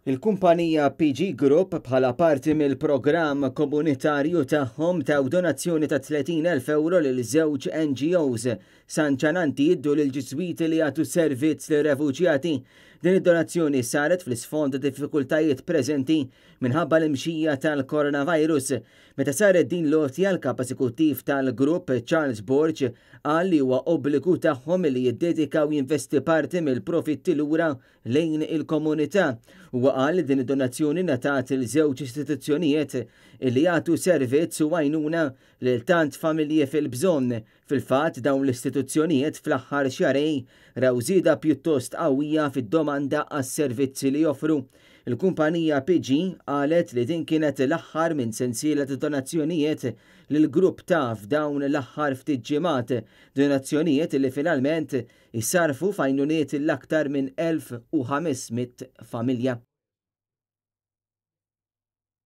Il-kumpanija PG Group bħala parti mill-programm komunitarju tagħhom taw donazzjoni ta' 30,000 ewro lil żewġ NGOs San Ċananti jiddu lil Ġiżwiti li jagħtu servizz lir-refuġjati. Din id-donazzjoni saret fl-isfond ta' diffikultajiet preżenti minħabba l-imxija tal-coronavirus. Meta saret din l-għotja l-Kap Eżekuttiv tal-grupp Charles Borg qal li huwa obbligu tagħhom li jiddedikaw jinvesti parti mill-profitti lura lejn il-komunità. Huwa qal li din id-donazzjoni ngħatat lil żewġ istituzzjonijiet li jagħtu servizz u għajnuna lil tant familji fil-bżonn. Fil-fatt dawn l-istituzzjonijiet fl-aħħar xahrejn raw żieda pjuttost qawwija fid-domanda għas-servizzi li joffru. Il-kumpanija PG qalet li din kienet l-aħħar minn sensiela ta' donazzjonijiet li l-grupp ta f'dawn l-aħħar ftit ġimgħat, donazzjonijiet li finalment issarrfu f'għajnuniet lil aktar minn 1,500 familja.